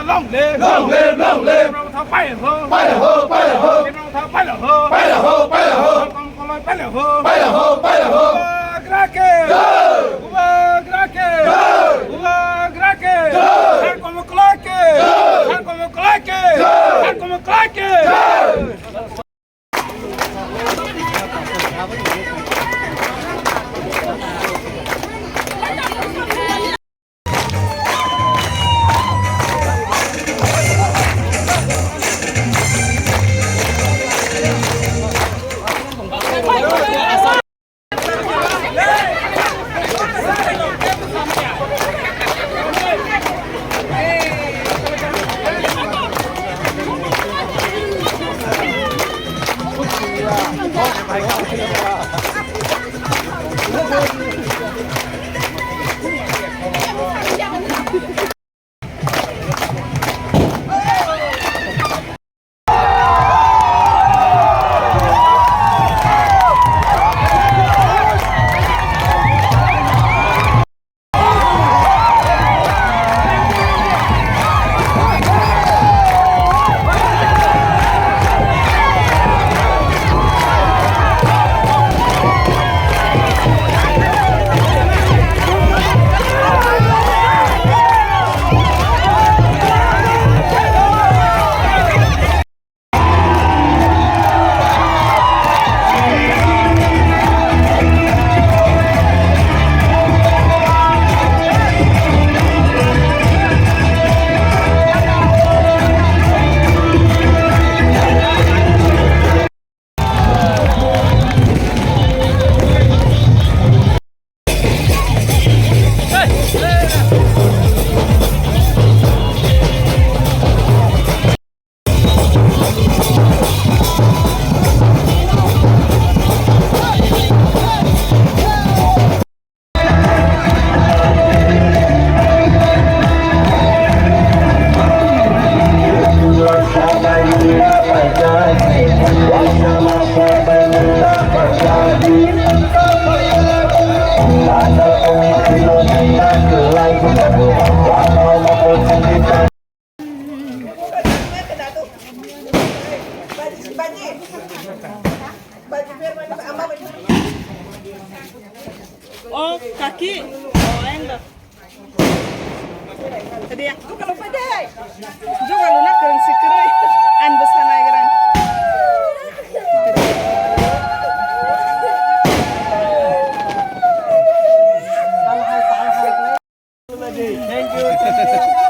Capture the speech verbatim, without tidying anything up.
Long live! Long live! Long live! Fire ho! Fire ho! Fire ho! Fire ho! Fire ho! Fire ho! Bubagra ke! Jai! Bubagra ke! Jai! Bubagra ke! Jai! Bubagra ke! Jai! Sangkoma Koloi ke! Jai! Sangkoma Koloi ke! Jai! Sangkoma Koloi ke! Jai! O kaki, o endo. Tadi ya. Juga lu nak kering si kering. An besar naik kering. Thank you.